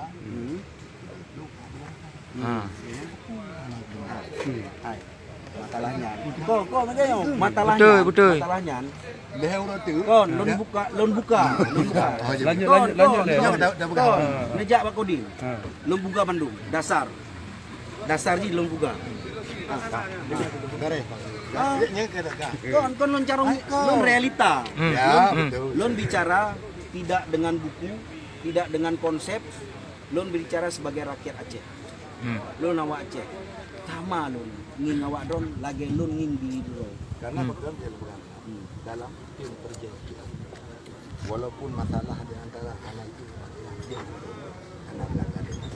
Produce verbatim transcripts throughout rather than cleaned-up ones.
Hmm. Ha. Hmm. Hai. Masalahnya. Kau, kau macam mana? Masalahnya. Betul, betul. Masalahnya. Lheuh uroe tu. Kon, lôn buka, lôn buka, lôn buka. Oh, jadi. Lanjut, kon, lanjut, kon, lanjut, kon, lanjut. Dah, dah pegang. Kon, ha. Neujak bak Kodim. Ha. Lôn buka bandum. Dasar. Dasar jih lôn buka. Ha. Beres. Ha. Kon, kon lôn carông, lôn realita. Hmm. Ya, betul. Lôn bicara tidak dengan buku, tidak dengan konsep, lôn bicara sebagai rakyat Aceh. Hmm. Lôn awak Aceh. Sama lôn ngieng awak droen lagèe lôn ngieng diri droen. Karena, hmm, peugah dia peugah. Hmm. Dalam tim perjuangan kita. Walaupun masalah di antara anak itu, anak dia, anak belakang dia.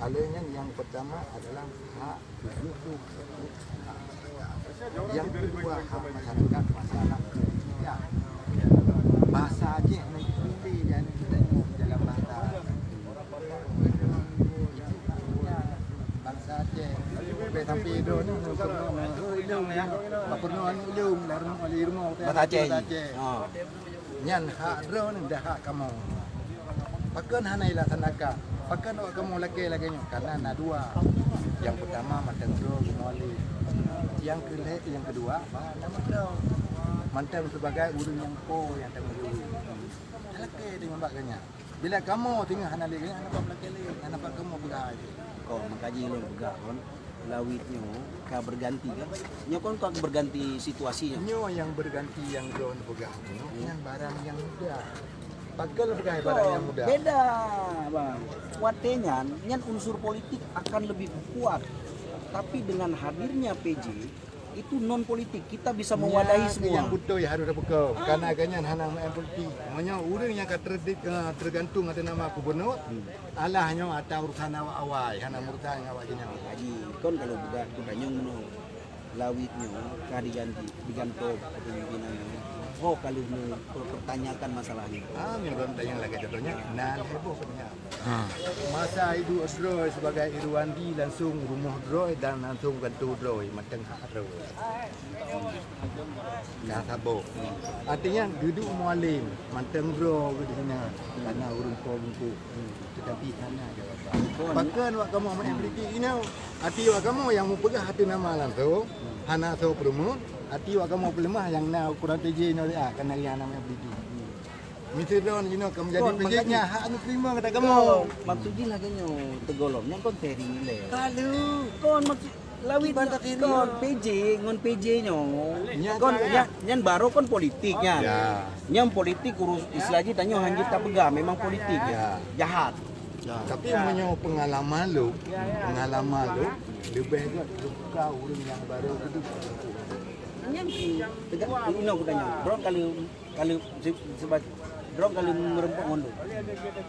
Oleh nyan, yang pertama adalah hak sesuatu. Yang kedua, hak masyarakat, masalah pendidikan. Bahasa Aceh nanti dan kita dalam bahasa. Bangsa Aceh. Sampai, sampai droe ni, pernah, pernah anu lôn, dalam ahli rumah, bahasa Aceh. Bahasa Aceh. Ha. Nyan hak droe ni, dah hak kamoe. Pakon hana dilaksanakan? Pakon awak kamoe lakèe lagèe nyoe? Karena na dua. Yang pertama mantong droe geumualem. Yang ke-, yang kedua, bah, nama droe. Mantong sebagai ureueng nyang po nyang tanggung jaweueb. Lakèe deungon bak geuh nyan. Bila kamoe teungoh hana lé, hana bak lakèe lé, hana bak kamoe peugah lé. Kon, maka jih lôn peugah kon, Lawit nyoe ka berganti kan? Nyoe kon ka berganti situasi nyoe. Nyoe nyang berganti nyang droen peugah nyoe, hmm, nyan barang nyang muda. Pakon lôn peugah barang nyang muda? Beda, Bang. Watèe nyan, nyan unsur politik akan lebih kuat. Tapi dengan hadirnya P J, itu non politik, kita bisa mewadahi semua. Nyan nyang beutôi harôh tapeugah. Ah. Karena gobnyan hana main politik. Meunyoe ureueng nyang ka terde-, eh, tergantung ateueh nama gubernur, hmm, alah nyoe ata urusan awak awai, hana urusan awak jinoe. Haji, kon kalau bukan geutanyoe meunoe, Lawit nyoe ka diganti, digantoe kepemimpinan nyoe. Ho ka lheueh neupertanyakan masalah nyoe. Ah, nyoe lôn tanyong lagèe contohnya, na lhèe boh keudroe. Ha. Masa idup droe sebagai Irwandi langsung rumoh droe dan langsung gantoe droe mantong hak droe. Ka saboh. Artinya, dudoe mualem mantong droe geuh di sinan, karena ureueng po bungkôh. Tetapi hana jaweuban. Pakon awak kamoe main politik inoe? Arti awak kamoe nyang meupeugah ateueh nama langsung, hana soe peurumoh, arti awak kamoe peuleumah nyang na ukuran P J nyoe lé, ah, karena nyang na main politik. Miseue droen jinoe ka menjadi, kon, pijék makanya, nyan hak anu terima kata kamu. Kon, maksud jih lagèe nyoe, teugolom nyan kon sharing ilèe. Lalu, kon maksud Lawit nyan, kon P J ngon P J nyoe. Nyan kon, nyan, nyan baru kon politik nyan. Ya. Nyan politik urus istilah jih tanyoe hanjeuet tapeugah memang politik. Ya. Jahat. Ya. Tapi meunyoe pengalaman lôn, pengalaman lôn, leubeh gèt lôn buka ureueng nyang baru hidup. Nyan, tegak, inoe geutanyoe. Droen ka lheueh Ka lheueh se-, seba-, droen ka lheueh meureumpok ngon lôn.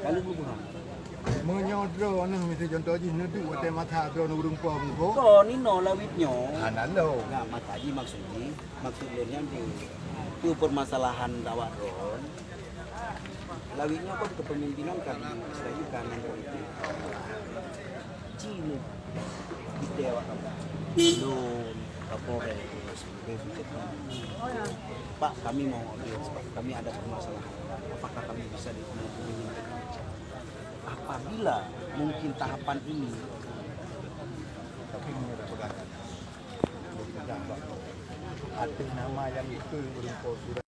Ka lheueh geupeugah. Meunyoe droeneuh miseue contoh jih neuduek watèe masa droeneuh ureueng po bungkôh. Kon inoe Lawit nyoe. Hana lôn. Nah, maka jih maksud jih, maksud lôn nyan peue? Peue permasalahan awak droen? Lawit nyoe kon kepemimpinan ka di, istilahnya ka nan politik. Cina. Kita awak kampung. Lôn, Kapolres, Pak, kami mau audiens, Pak. Kami ada permasalahan. Apakah kami bisa di-, menyampaikan? Apabila mungkin tahapan ini, tapi menurut pegangan, ateueh nama nyang beutôi ureueng po surat.